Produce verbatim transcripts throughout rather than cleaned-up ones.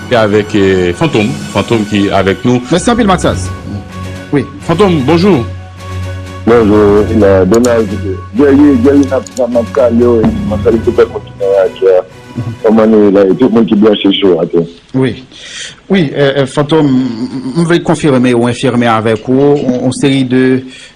Se avèk eh, Fantom, Fantom ki avèk nou. Mèsi anpil, Mathias. Wi, Fantom, bonjou. Bonjou, Donald. Gèye, gèye, n ap, n ap kale w, m ap salye tout lòt moun ki nan radyo a. Kòman nou ye la? E tout moun ki branche sou atè. Wi. Wi, eh, eh, Fantom, m vle konfime ou enfime avèk ou yon seri de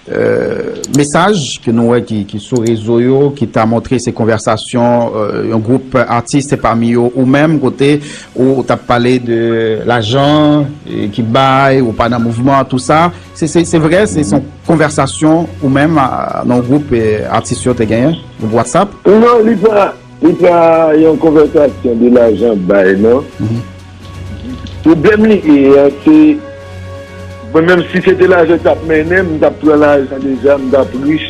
eh, mesaj ke nou wè ki, ki sou rezo yo, ki ta montre se konvèsasyon eh, yon gwoup atis, se pami yo ou menm, kote ou, ou t ap pale de lajan eh, ki bay, ou pa nan mouvman, tou sa. Se, se, se vre, se, se yon konvèsasyon ou menm a, nan yon gwoup eh, atis yo te genyen, gwoup WhatsApp? Non, li pa, li pa yon konvèsasyon de lajan bay, non. Pwoblèm li ye a, se mwen menm, si se te lajan k t ap mennen m, m t ap pran lajan deja, m t ap rich,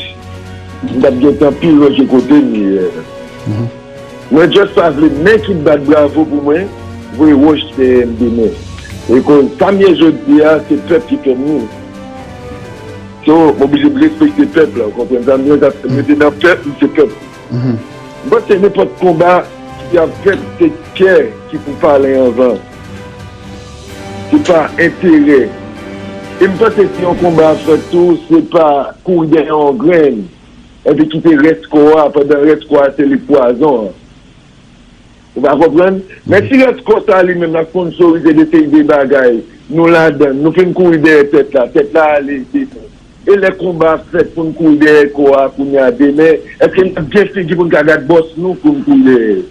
m t ap gentan pi lwen ke kote m ye. Mwen just pa vle menm ki bat bravo pou mwen, voye wòch dèyè m demen. E koz sa m ye jodi a, se pèp ki fè m ni. So, m oblije respekte pèp la, ou konprann sa m di? Mwen se nan pèp, m se pèp. M panse nenpòt konba ki ap fèt, se kè ki pou pale anvan. Se pa enterè. E m panse si yon konba ap fèt tou, se pa kouri dèyè yon grenn, epi kite rès kò a, pandan rès kò a se li k pwazon an. Ou pa konprann? Men si rès kò sa li menm l ap sponsorize de seri de bagay, nou ladan l, nou fin kouri dèyè tèt la, tèt la ale demen. E lè konba ap fèt pou n kouri dèyè kò a kounye a demen, èske n ap gen figi pou n ka gad bòs nou pou n kouri dèyè?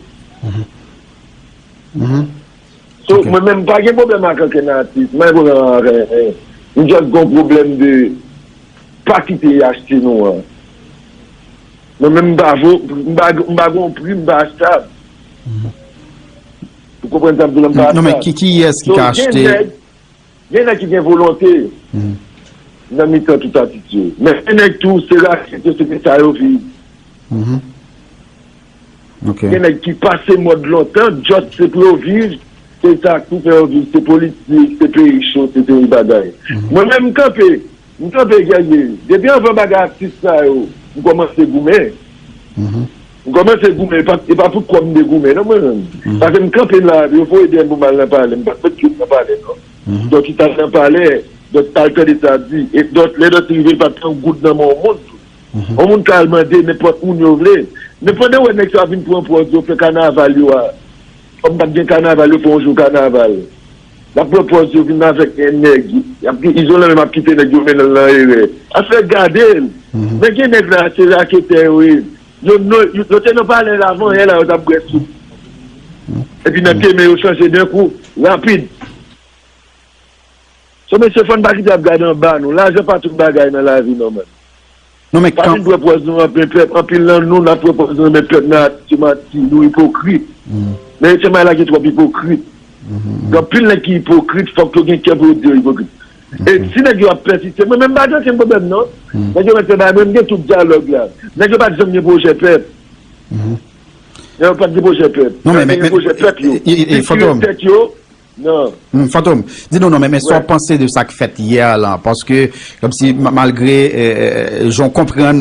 So, mwen menm, m pa gen pwoblèm ak ankenn atis, m pa gen pwoblèm ak ankenn. M just gen yon pwoblèm de pa kite y achte nou an. Mwen menm, m pa vo, m pa, m pa gen yon pri, m pa achtab. Ou konprann sa m di w la, m pa achtab. Non, men ki, kiyès ki ka achte? Gen nèg, gen nèg ki gen volonte nan mitan tout atis yo. Men gen nèg tou, se rakèt yo, se de sa yo viv. Gen nèg ki pase mòd lontan, just se pou yo viv, se sa k pou fè yo viv, se politik, se peyi cho, se seri bagay. Mwen menm, m kanpe, m kanpe gèye. Depi anvan bagay atis sa yo, m kòmanse goumen. M kòmanse goumen, e pa, e pa pou kòb m te goumen, non, mwen menm. Paske m kanpe la, yo voye dèyè m pou m al nan palè, m pa t met pye m nan palè, non. Dòt ki t al nan palè, dòt t al tande sa di, e dòt, lè dòt rive, l pa t pran goud nan men yon moun tou. Yon moun ka al mande nenpòt moun yo vle. Men pandan w wè nèg sa ap vin pran pòz yo fè kanaval yo a, kòm pa t gen kanaval, yo fè yon jou kanaval. Y ap pran pòz yo vin avèk nèg, y ap, Izolan menm ap kite nèg yo mennen l nan erè. Afè gade l. Men gen nèg la, se raketè yo ye. Yo, yo, yo te nan palè la avan yè la, yo t ap bwè soup. Epi nan demen, yo chanje denkou, rapid. So, mesye, fò n pa kite ap gade anba nou. Lajan pa tout bagay nan lavi, non, man. Non, men pa fin pran pòz nou nan men pèp. Anpil nan nou, n ap pran pòz nou nan men pèp nan Ayiti, nou ipokrit. Men se may la gen twòp ipokrit. Gen anpil nèg ki ipokrit, fòk yo gen kè pou yo di yo ipokrit. E si nèg yo ap pèsiste, mwen menm m pa gen okenn pwoblèm, non. Nèg yo mèt fè bagay, mwen m gen tout dyalòg la. Nèg yo pa t janm gen pwojè pèp. Nèg yo pa t gen pwojè pèp. Non, men, men, men, pwojè pèp yo. Yo tire tèt yo. Non. Hmm, Fantom, di nou non, men, men sa w panse de sa k fèt yè lan? Paske, kòmsi, ma- malgre eh, eh, jan w konprann,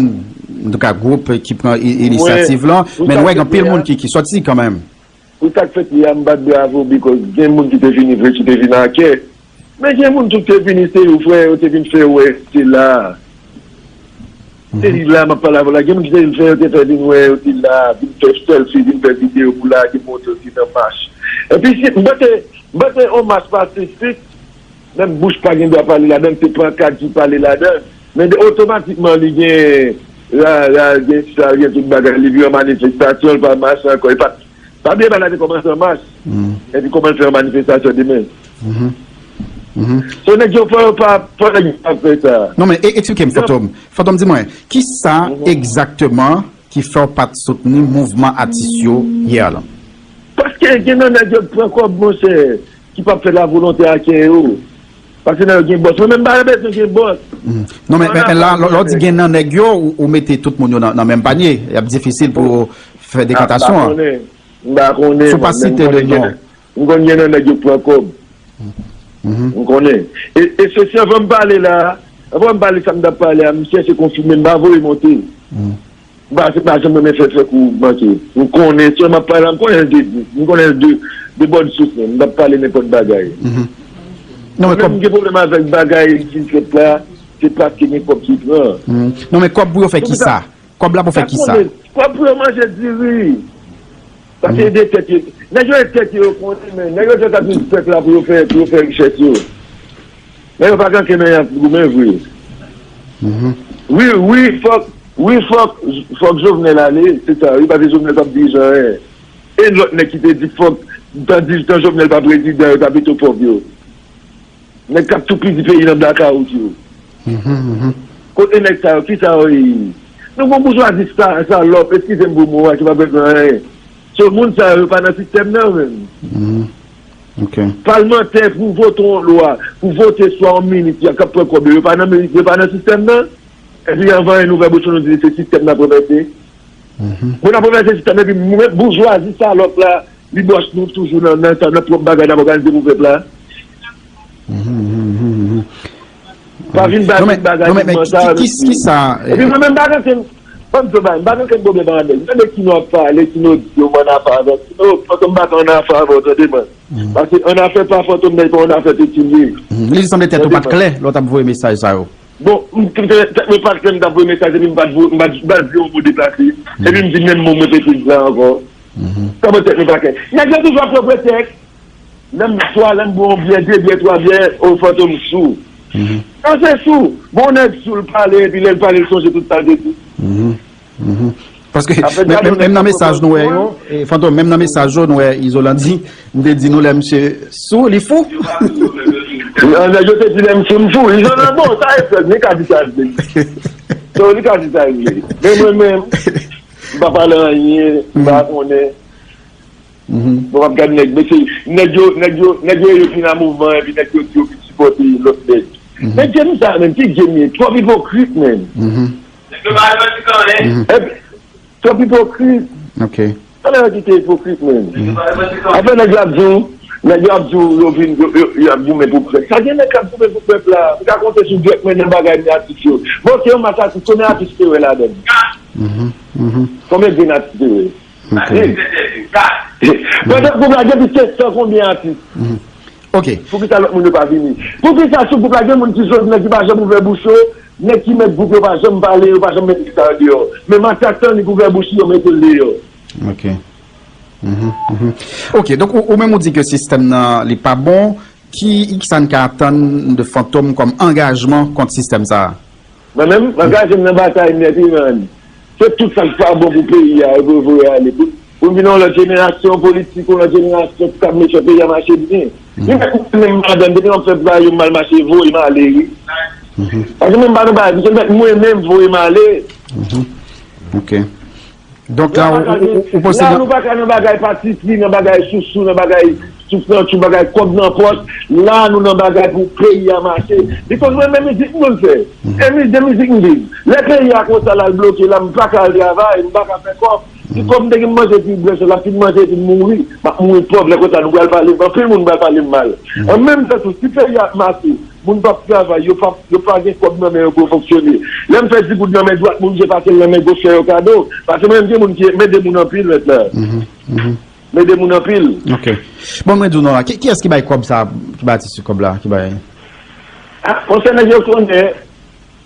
antouka, gwoup ki pran i- inisyativ lan, men nou wè gen anpil moun ki, ki sòti kanmenm. Pou sa k fèt yè a, m bat bravo, because gen moun ki te vini vre, ki te vin a kè. Men gen moun tou ki te vini, se yo, frè, yo te vin fè wè, se la. Se li la, m ap pale avè w la. Gen moun ki te vin fè, yo te fè vin wè, yo te la, vin fè selfie, vin fè videyo pou lage, montre yo te nan mach. Epi si, m panse, m panse yon mach pasifik, menm bouch pa gen dwa pale ladan l, se pankad ki pale ladan l. Men de, otomatikman, li gen, la, la, gen sa, gen tout bagay, li vin yon manifestasyon, li pa mach ankò, li pa, pa bliye bagay la te kòmanse an mach. Epi kòman l fè yon manifestasyon demen? So, nèg yo fò yo pa, fò nèg yo pa fè sa. Non, men e- eksplike m, Fantom. Fantom, di mwen, kisa egzakteman ki fè w pa t soutni mouvman atis yo yè lan? Paske gen nan nèg yo k pran kòb, monchè, ki p ap fè lavolonte a kè yo. Paske nan yo gen bòs. Mwen menm, m pa bezwen gen bòs. Non, men, men, men la, lè w di gen nan nèg yo, ou, ou mete tout moun yo nan, nan menm panye. Y ap difisil pou fè dekantasyon an. M pa konnen. M pa konnen, mwen, men m konnen gen nan, m konn gen nan nèg yo k pran kòb. M konnen. E, e se si anvan m pale la, anvan m pale sa m t ap pale a, m chèche konfime, m pa voye monte. M pa, se pa janm renmen fè, fè kou manke. M konnen, sè m ap pale la, m konnen l te di. M konnen l de, de bòn sous menm, m t ap pale nenpòt bagay. Non, men kòb. Mwen menm m gen pwoblèm avèk bagay ki fèt la, se paske gen kòb ki pran. Non, men kòb pou yo fè kisa? Kòb la pou fè kisa? Kòb pou yo manje diri. Paske de tèt yo. Nèg yo e tèt yo, yo konnen, men nèg yo fè sa pou pèp la pou yo fè, pou yo fè richès yo. Nèg yo pa gen ankenn anyen ap goumen vre. Wi, wi, fòk, wi, fòk, fòk Jovenel ale, se sa, wi, paske Jovenel p ap dirije anyen. E lòt nèg ki te di fòk, tan di, tan Jovenel pa prezidan, yo t ap pito pòv yo. Nèg k ap toupidi peyi nan blakawout yo. Kote nèg sa yo, kisa yo ye? Nou gon boujwazi sa, salòp, eskize m pou mo a, ki pa bezwen anyen. So, moun sa yo, yo pa nan sistèm nan menm. Palmantè pou vote yon lwa, pou vote swa yon minis, y a k ap pran kòb yo, yo pa nan minis, yo pa nan sistèm nan. Epi anvan anyen nou ouvè bouch nou di se sistèm n ap ranvèse. Bon, n ap ranvèse sistèm, epi mwen, boujwazi salòp la, li bòs nou toujou nan, nan, nan pwòp bagay n ap òganize pou pèp la. Pa vin ba vin bagay ki sa. Epi mwen menm m pa gen ankenn, fòm se bay, m pa gen ankenn pwoblèm ak nèg. Tande kino ap pale, kino di yo m annafè avè kino, fòk m pa gen annafè avè w, tande mwen. Paske annafè pa Fantom nan, e pa annafè Pekin li ye. Li sanble tèt ou pa t klè lè w t ap voye mesaj sa yo. Bon, m, tèt mwen pa t klè, m t ap voye mesaj, epi m pa t vo-, m pa t, m pa t di yon mo deplase. Epi m di menm mo m repete la ankò. Kòman tèt mwen pa klè? Nèg yo toujou ap pran pretèks. Lè m swa, lè m bwè yon byè, de byè, twa byè, o Fantom sou. Non, se sou. Bon, nèg sou, l pale, epi lè l pale, l sonje tout sa l te di. Paske menm, menm nan mesaj nou wè yo, e, Fantom, menm nan mesaj yo nou wè Izolan di, m te di nou lè misye sou, li fou. Nèg yo te di lè m sou, m fou. Izolan, bon, sa e frè, li ka di sa l vle. So, li ka di sa l vle. Men mwen menm, m pa pale anyen, m pa konnen. Bon, m ap gade nèg, mesye, nèg yo, nèg yo, nèg yo, yo vin nan mouvman, epi nèg yo di yo vin sipòte lòt nèg. Men game sa menm, ki game ye? Twòp ipokrit, menm. Epi, twòp ipokrit. Ok. Talè yo kite ipokrit, menm. Apre nèg yo ap di w, nèg yo ap di w, yo vin, yo, yo, yo ap goumen pou pèp. Sa gen nèg k ap goumen pou pèp la. Ou ka konte sou dwèt mwen nan bagay men atis yo. Bon, se yon match atis, konbyen atis te wè ladan l? Konbyen grenn atis te wè? Ok. Pandan gwoup la gen plis ke san konbyen atis? Ok. Poukisa lòt moun yo pa vini? Poukisa sou gwoup la gen moun ki jwenn nèg ki pa janm ouvè bouch yo, nèg ki mèt gwoup yo pa janm pale, yo pa janm mete sa yo deyò? Men Matyas Tannik ouvè bouch li, yo mete l deyò. Ok. Ok, donk ou, ou menm ou di ke sistèm nan li pa bon, ki, kisa n ka atann de Fantom kòm angajman kont sistèm sa a? Mwen menm, m angaje m nan batay nèt, wi, man. Se tout sa k pa bon pou peyi a, yo dwe voye ale. Pou, pou m vin yon lòt jenerasyon politik, yon lòt jenerasyon ki kab make sure peyi a mache byen. Li mèt mwen menm madanm, depi yon pèp la, yo mal mache, voye m ale, wi. Paske mwen m pa nan bagay, misye mèt mwen menm voye m ale. Ok. Donk la, ou, ou, ou, ou panse la, nou pa ka nan bagay patipri, nan bagay sousou, nan bagay souf nan tchou, bagay kòb nan pòch. La, nou nan bagay pou peyi a mache. Because mwen menm mizik mwen fè. E mi-, de mizik m viv. Lè peyi a konsa la, l bloke la, m pa ka al travay, m pa ka fè kòb. Si kòb m te gen manje epi bwè, l ap fin manje epi mouri. M ap mouri pòv, lè konsa nou pral pale, anpil moun pral pale m mal. An menm tan tou, si peyi a ap mache, moun p ap travay, yo p ap, yo pa gen kòb nan men yo pou yo fonksyone. Lè m fè di goud nan men dwat, moun je pase l nan men goch fè yo kado. Paske mwen menm gen moun ki, m ede moun anpil mèt la. M ede moun anpil. Ok. Bon, mwen di w non la, ki, kiyès ki bay kòb sa, ki bay atis yo kòb la, ki bay? Ah, konsènan yo konnen,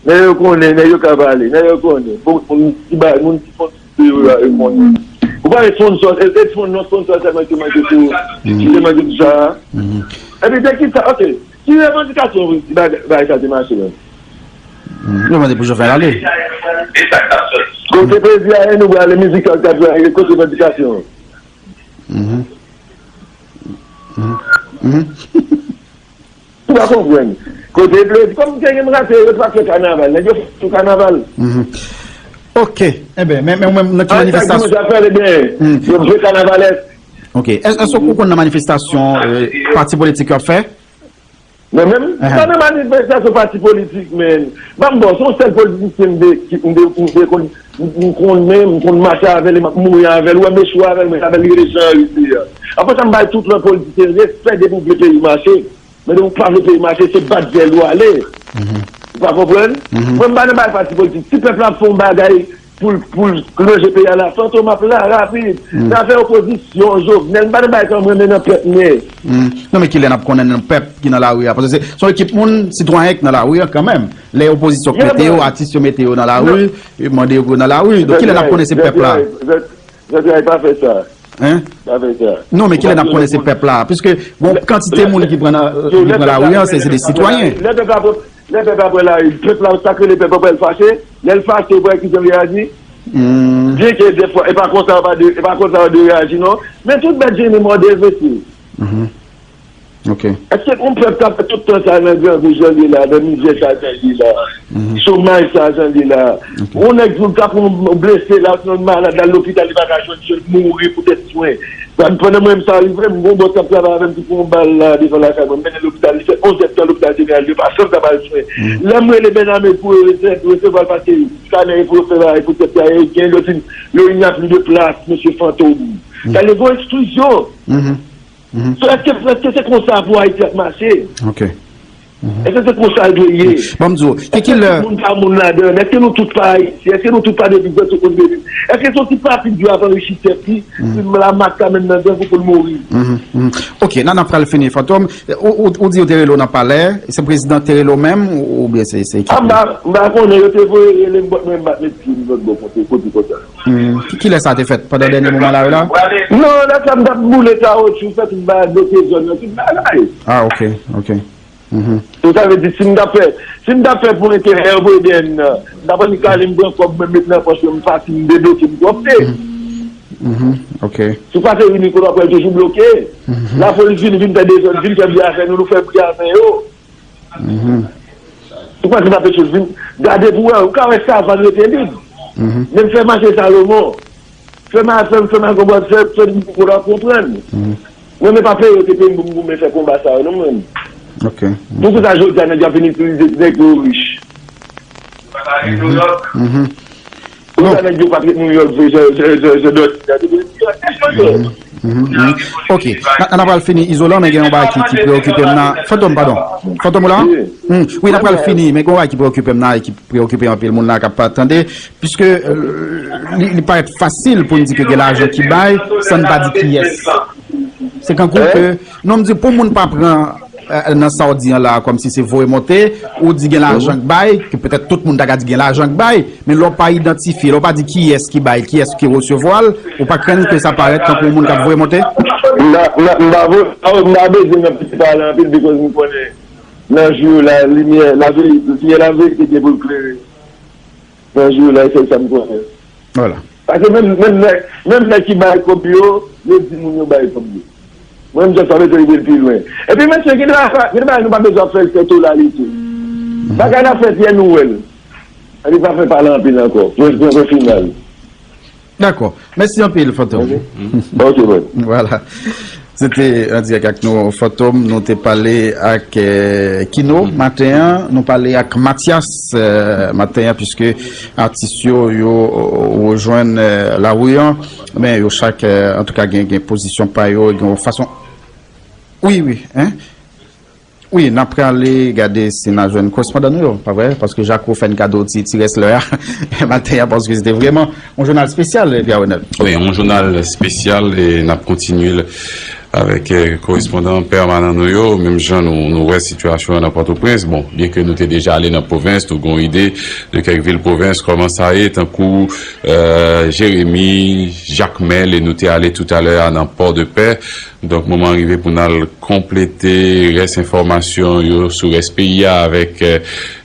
nèg yo konnen, nèg yo ka pale, nèg yo konnen. Bon, moun ki bay, moun ki fon yo, yo konnen. Ou pa responsab, e, e fon, non, sponsor sèlman ki manke pou, ki te manke pou sa. Epi de ki sa, ok. Ki revandikasyon pou di bagay, bagay sa te mache menm? Nou mande pou Jovenel ale. Kote plezi a ye, nou prale mizik sa k ap jwe a, kote revandikasyon? Ou pa konprann. Kote plezi, kòm te gen rate, yo t ap fè kanaval, nèg yo fè sou kanaval. Ok. Enben, men, men, men, nan ki manifestasyon? Yo jwe kanavalès. Ok. Èske, èske ou konn nan manifestasyon, euh, pati politik yo ap fè? Mwen menm, pa nan manifestasyon pati politik, men. Ban m bon, se yon sèl politisyen m de, ki, m de, m de konn, m, m konnen, m konn mache avè l, e m ap mouri avè l, ou wè m echwe avè l, men avè l li rete jan l ye a. Apre sa, m bay tout lòt politisyen respè depi w vle peyi mache. Men depi w pa vle peyi mache, se bat zèl ou ale. Ou pa konprann? Mwen, m pa nan bay pati politik. Si pèp la ap fè yon bagay, pou l, pou l ranje peyi a la. Fantom ap la, rapid. Nan afè opozisyon, Jovenel, m pa nan bagay sa, mwen, men nan pèp mwen. Non, men kilè n ap konnen nan pèp ki nan lari a? Paske se, se yon ekip moun, sitwayen ki nan lari a kanmenm. Lè opozisyon k mete yo, atis yo mete yo nan lari, yo mande yo pou yo nan lari. Donk, kilè n ap konnen se pèp la? Zantray, pa fè sa. Hein? Pa fè sa. Non, men kilè n ap konnen se pèp la? Piske gon kantite moun ki pran nan, ki pran lari a, se, se de sitwayen. Lè pèp la, lè pèp la pran lari, pèp la, sa k rele pèp la pral fache. Lè l fache, ou pral ki jan l reyaji? Byenke defwa, e pa konsa yo pa de, e pa konsa yo de reyaji, non. Men tout bèt jeni mòde, mesye. Ok. Èske yon pèp k ap fè tout tan sa nan grangou jan l ye la, nan mizè sa jan l ye la, chomaj sa jan l ye la? Yon nèg ki ap yon blese la, yon malad la lopital, li pa ka jwenn, jwenn mouri poutèt swen. Pandan mwen menm sa rive m, gon bòs k ap travay avè m ki pran yon bal la devan lakay mwen, m mennen lopital, li fè onz èdtan lopital jeneral, yo pa janm ka ba l swen. Lè m rele Bèname pou yo resevwa l, paske skanè pou yo fè bagay pou tèt la, e gen lòt vin, yo, il n'y a plus de place, mesye Fantom. Sa le gon eksklizyon. So, èske, èske se konsa pou Ayiti ap mache? Ok. Èske se konsa l dwe ye? Bon, m di w, ki, ki lè moun pa moun ladan? Èske nou tout pa Ayisyen? Èske nou tout pa de viv, tout moun de viv? Èske se yon ti pati dwe ap anrichi tèt li, si la mak ka menm nan grangou pou l mouri? Ok, nan, n ap pral fini, Fantom. Ou, ou, ou di yo te rele w nan palè, se prezidan te rele w menm, ou, oubyen se, se ekip? M pa, m pa konnen, yo te voye rele m, bòt mwen, m bat met pye m lòt bò kote, kote konsa. Ki, ki lè sa te fèt? Pandan dènye moman la yo la? Non, lè sa m t ap boule kawotchou, fè tout bagay, bloke zòn nan, tout bagay. Ah, ok, ok. So, sa vle di, si m t ap fè, si m t ap fè pou enterè yo, voye dèyè m nan, m t ap annik ale, m pran kòb mwen, met nan pòch mwen, m pati, m debloke, m pwòpte. Ok. Si w pa te vini kote w ap wè l toujou bloke. Lapolis vini, vin fè dezòd, vin fè bri avè nou, nou fè bri avè yo. Ou panse n ap fè choz vin? Gade pou wè, ou ka wè savann rete lib. Menm fè mache Salomon. Fè ma, fè, fè ma konprann, fè, fè m pou w konprann. Mwen, men pa peye yo te peye m pou m goumen fè konba sa yo, non, mwen. Ok. Poukisa jodi a nèg yo ap vin itilize nèg yo rich? Poukisa nèg yo pa t ret Nouyòk vre, jan, jan, jan, jan dòt, jan, jan, jan, Ok, n a, n a pral fini, Izolan, men gen yon bagay ki, ki preokipe m nan. Fantom, padon. Fantom, ou la? Wi, n a pral fini, men gen yon bagay ki preokipe m nan e ki preokipe anpil moun la k ap tande, piske, euh, li, li parèt fasil pou n di ke gen lajan ki bay, san n pa di kiyès. Se kankou ke, non, m di pou moun pa pran, euh, nan sa w di an la, kòmsi se voye monte, ou di gen lajan k bay, ke petèt tout moun ta ka di gen lajan k bay, men lè w pa idantifye, lè w pa di kiyès ki bay, kiyès ki resevwa l, ou pa krenn ke sa parèt tankou yon moun k ap voye monte? M pa, m pa, m pa vo-, m pa bezwen nan pale anpil, because m konnen nan jou yo la, limyè, laverite, limyè laverite gen pou l klere. Nan jou yo la, e sèl sa m konnen. Vwala. Paske menm, menm nèg, menm nèg ki bay kòb yo, yo di moun yo bay kòb yo. Mwen, m just anvi rive l pi lwen. Epi, mesye, gen de bagay, gen de bagay nou pa bezwen ap fè l fè tolalite. Bagay la fèt yè, nou wè l. Ann pa fè pale anpil ankò. Jwenn pwen final. Dakò. Mèsi anpil, Fantom. Ok, bon. Vwala. Se te an dirèk ak nou, Fantom. Nou te pale ak, eh, Kino maten an. Nou pale ak Mathias, eh, maten an, piske atis yo, yo, eh, rejwenn, eh, lari an. Men yo chak, eh, antouka, gen, gen pozisyon pa yo, gen yon fason. Wi, wi, en? Wi, n ap prale gade si n a jwenn korespondan nou yo, pa vre? Paske Jaco fè n kado ti, ti rès lè a maten an, paske se te vrèman yon jounal espesyal, Pierre Renel. Wi, yon jounal espesyal, e n ap kontinye l avèk, eh, korespondan pèmanan nou yo. Menm jan nou, nou wè sitiyasyon an nan Pòtoprens. Bon, byenke nou te deja ale nan pwovens, nou gen yon ide de kèk vil pwovens, kòman sa ye, tankou, eh, Jeremi, Jakmèl, e nou te ale toutalè a nan Pòdepè. Donk, moman an rive pou n al konplete rès enfòmasyon yo sou rès peyi a avèk, eh,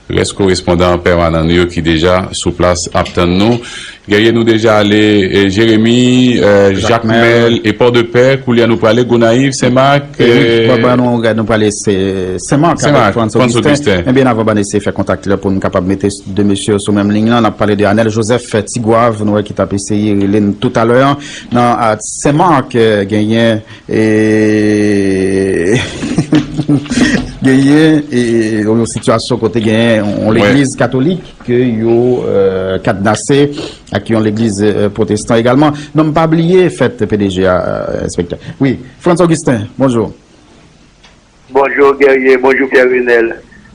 rès korespondan pèmanan nou yo ki deja sou plas ap tann nou. Guerrier, nou deja ale, eh, Jeremi, eh, Jakmèl e Pòdepè. Koulye a nou prale Gonayiv, Senmak, eh, bon, bon, nou, nou prale Senmak avèk Frantz Augustin. Men byen avan, ban n eseye fè kontak la pou n kapab mete de mesye yo sou menm liy lan. N ap pale de Anèl Joseph, Tigwav, nou wè ki t ap eseye rele n toutalè an. Nan, ah, Senmak, eh, genyen E genyen, e, yon sitiyasyon kote genyen yon legliz katolik ke yo, eh, kadnase ak yon legliz, eh, pwotestan egalman. Non, m pa bliye fèt P D G a, eh, enspektè. Wi, Frantz Augustin, bonjou. Bonjou, Guerrier. Bonjou, Pierre Renel.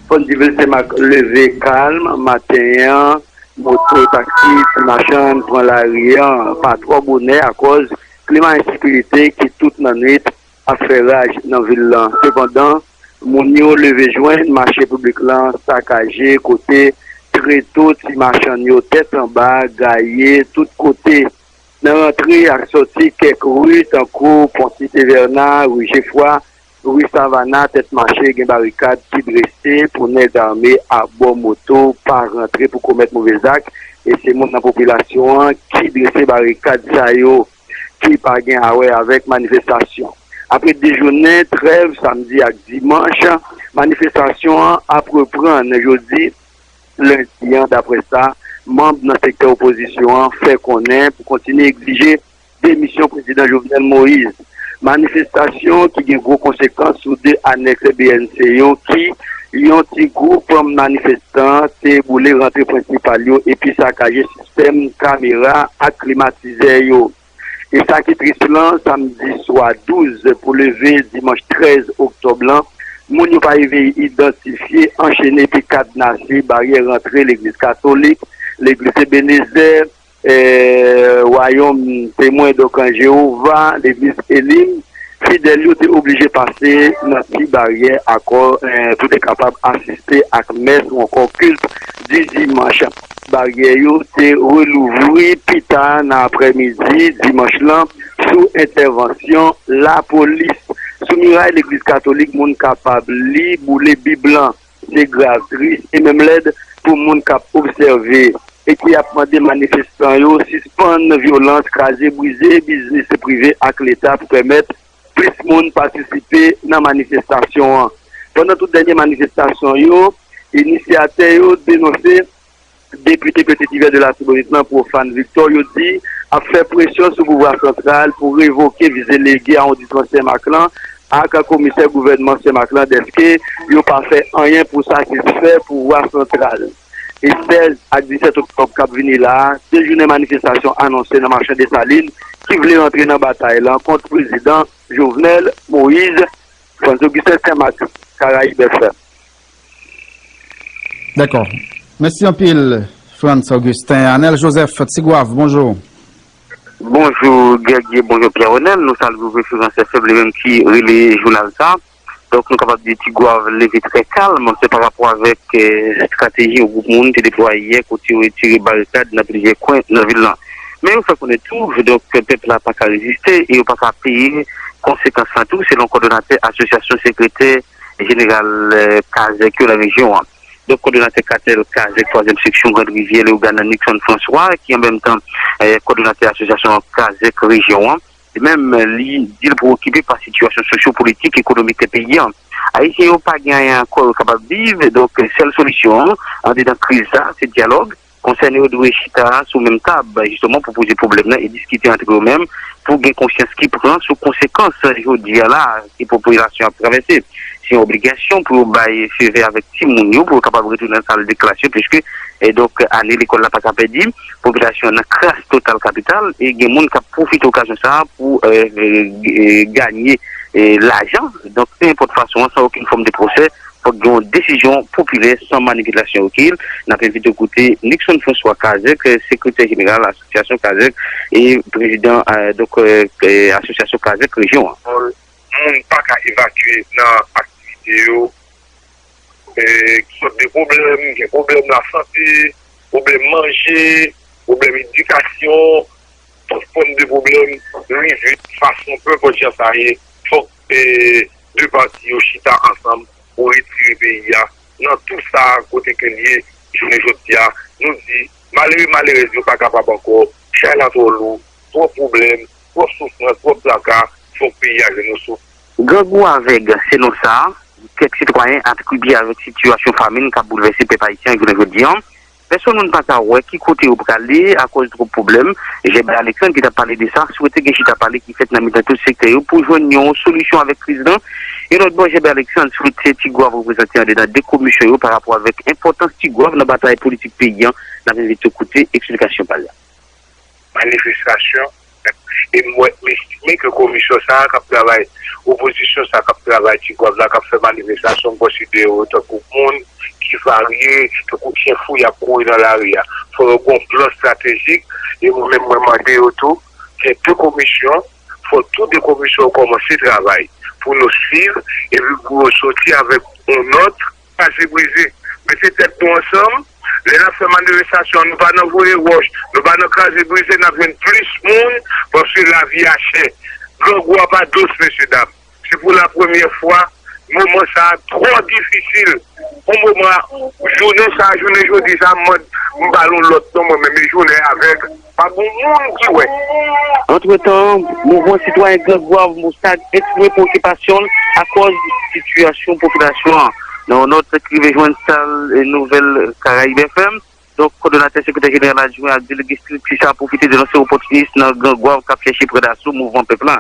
Fò n di vil Senmak leve kalm maten an. moto, taksi, ti machann pran lari an pa twò bonè akòz klima ensekirite ki tout lannwit ap fè raj nan vil lan. Sepandan, moun yo leve jwenn mache piblik lan sakaje, kote treto ti machann yo tèt anba, gaye tout kote. Nan rantre ak sòti kèk ri tankou Pon Ti Sevèna, ri Jefwa, ri Savana, tèt mache gen barikad ki drese pou nèg ame a bò moto pa rantre pou komèt move zak, e se moun nan popilasyon an ki drese barikad sa yo ki pa gen a wè avèk manifestasyon. Apre de jounen trèv samdi ak dimanch, manifestasyon an ap reprann jodi lendi an, daprè sa manm nan sektè opozisyon an fè konnen, pou kontinye egzije demisyon prezidan Jovenel Moïse. Manifestasyon ki gen gwo konsekans sou de anèks B N C yo, ki yon ti gwoup manifestan te boule rantre prensipal yo epi sakaje sistèm kamera ak klimatizè yo. E sa ki tris lan, samdi swa douz pou leve dimanch trèz oktòb lan, moun yo pa rive idantifye anchene epi kadnase baryè rantre legliz katolik, legliz Ebenezè, eh, Wayòm Temwen, donk, an Jewova, legliz Elim, fidèl yo te oblije pase nan ti baryè akò, eh, pou te kapab asiste ak mès ou ankò kilt di dimanch. Baryè yo te relouvri pita nan aprèmidi dimanch lan sou entèvansyon lapolis. Sou miray legliz katolik, moun kapab li, boule Bib lan. Se grav, tris e menm lèd pou moun k ap obsève e ki ap mande manifestan yo sispann vyolans, kraze brize biznis prive ak Leta pou pèmèt plis moun patisipe nan manifestasyon an. Pandan tout dènye manifestasyon yo, inisyatè yo denonse depite Petite Rivière de l'Artibonite lan, Profane Victor, yo di ap fè presyon sou pouvwa santral pou revoke vis delege awondisman Senmak lan ak komisè gouvènman Senmak lan, dèske yo pa fè anyen pou satisfè pouvwa santral. E sèz ak disèt oktòb k ap vini la a, de jounen manifestasyon anonse nan Machan Desalin, ki vle rantre nan batay lan kont prezidan Jovenel Moïse. Frantz Augustin, Senmak, Karayib F M. Dakò. Mèsi anpil, Frantz Augustin. Anèl Joseph, Tigwav, bonjou. Bonjou Guerguier, bonjou Pierre Renel, nou salye w Referans F M, li menm ki rele jounal sa. Donk nou kapab di Tigwav leve trè kalm, se pa rapò avèk estrateji yon gwoup moun te deplwaye yè kote yo retire barikad nan plizyè kwen nan vil lan. Men yo fè konnen tou, donk pèp la pa ka reziste e yo pa ka peye konsekans lan tou, selon kòdonatè asosyasyon sekretè jeneral kazèk yo nan rejyon an. Donk kòdonatè katèl kazèk twazyèm seksyon Grand Rivière Leyogàn, Nixon François, ki an menm tan kòdonatè asosyasyon kazèk rejyon an, li menm li di l preokipe pa sitiyasyon sosyo-politik, ekonomik peyi an. Ayisyen yo pa gen anyen ankò yo kapab viv, donk sèl solisyon an andedan kriz sa se dyalòg. Konsène yo dwe chita sou menm tab, jisteman, pou poze pwoblèm nan e diskite antre yo menm pou gen konsyans ki pran sou konsekans jodi a la ke popilasyon ap travèse. Se yon obligasyon pou yo bay fevè avèk timoun yo pou yo kapab retounen nan sal de klas yo, piske e donk ane lekòl la pa ka pèdi. Popilasyon an nan kras total kapital e gen moun k ap pwofite okazyon sa a pou ganye lajan. Donk nenpòt fason an, san okenn fòm de pwosè, fòk gen yon desizyon popilè san manipilasyon, oke? N ap envite w koute Nixon François Kazèk, sekretè jeneral asosyasyon Kazèk e prezidan donk asosyasyon Kazèk rejyon an. Moun pa ka evakye nan aktivite yo, ki sòt de pwoblèm, gen pwoblèm lasante, pwoblèm manje, pwoblèm edikasyon, tout fòm de pwoblèm rive fason, penenpòt jan sa ye, fòk de pati yo chita ansanm pou retire peyi a nan tou sa kote ke l ye jounen jodi a. Nou di malere malerèz yo pa kapab ankò, chay la twò lou, twòp pwoblèm, twòp soufrans, twòp traka, fòk peyi a jwenn yon souf. Grangou avèg, se non sa kèk sitwayen atribye avèk sitiyasyon famin k ap boulvèse pèp ayisyen an jounen jodi an. Pèsonn moun pa ka wè ki kote yo prale akòz twòp pwoblèm. Jèbè Alexandre ki t ap pale de sa swete gen chita pale ki fèt nan mitan tout sektè yo pou jwenn yon solisyon avèk kriz lan. Yon lòt bò, Jèbè Alexandre swete Tigwav reprezante andedan de komisyon yo pa rapò avèk enpòtans Tigwav nan batay politik peyi an. N ap envite w koute eksplikasyon pa l la. Manifestasyon e m wè, m estime ke komisyon sa a k ap travay, opozisyon sa a k ap travay Tigwav la, k ap fè manifestasyon, m konsidere yo tankou moun ki ki varye, tankou chen fou y ap kouri nan lari a. Fò yo gen yon plan estratejik, e mwen menm mwen mande yo tou, gen de komisyon, fò tou de komisyon yo kòmanse travay pou nou swiv, epi pou yo soti avèk yon nòt, kraze brize. Mete tèt nou ansanm, lè n ap fè manifestasyon, nou pa nan voye wòch, nou pa nan kraze brize, n ap jwenn plis moun, paske lavi a chè. Grangou a pa dous, mesye dam. Se pou la premyè fwa, moman sa a twò difisil. Yon moman, jounen sa a, jounen jodi sa a, m, m ba l yon lòt non mwen menm, e jounen avèg, pa gen moun ki wè. Antretan, mouvman sitwayen Grangwav, Mosag, eksprime pwokipasyon l akòz sitiyasyon popilasyon an. Nan yon nòt ki rive jwenn sal, e, Nouvèl Karayib F M, donk, kòdonatè sekretè jeneral adjwen ak delege estrikti sa a pwofite denonse opòtinis nan Grangwav k ap chèche pran daso mouvman pèp la.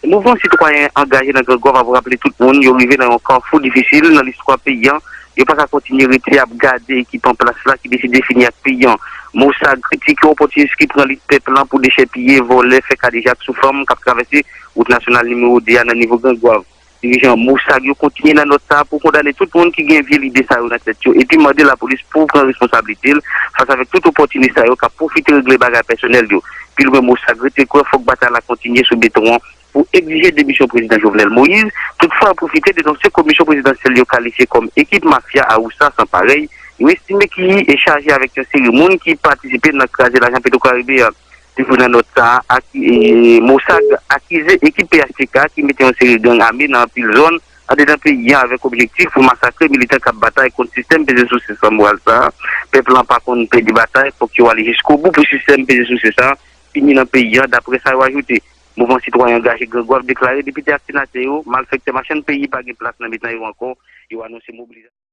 Mouvman sitwayen angaje nan Grangwav ap raple tout moun yo rive nan yon kafou difisil nan listwa peyi an. Yo pa ka kontinye rete ap gade ekip an plas la ki deside fini ak peyi an. Mosag kritike opòtinis ki pran lit pèp lan pou dechèpiye, vòlè, fè kadejak sou fanm k ap travèse wout nasyonal nimewo de a nan nivo Grangwav. Dirijan Mosag yo kontinye nan nòt sa a pou kondane tout moun ki gen vye lide sa yo nan tèt yo epi mande lapolis pou pran responsablite l fas avèk tout opòtinis sa yo k ap pwofite regle bagay pèsonèl yo. Pi lwen, Mosag rete kwè fòk batay la kontinye sou beton an pou egzije demisyon Prezidan Jovenel Moïse. Toutfwa, yo pwofite denonse komisyon prezidansyèl yo kalifye kòm ekip mafya awousa san parèy, yo estime ki e chaje avèk yon seri moun ki patisipe nan kraze lajan Petro Caribe a. Toujou nan nòt sa a, aki-, e, Mosag akize ekip P H T K ki mete yon seri gang ame nan anpil zòn andedan peyi an avèk objektif pou masakre militan k ap batay kont sistèm peze souse san moral sa a. Pèp lan pa konn pèdi batay, fòk yo ale jiskobou pou sistèm peze souse sa a fini nan peyi an, daprè sa yo ajoute. Mouvman sitwayen angaje Grangwav deklare depite ak senatè yo, malfektè machann peyi pa gen plas nan mitan yo ankò. Yo anonse mobilizasyon.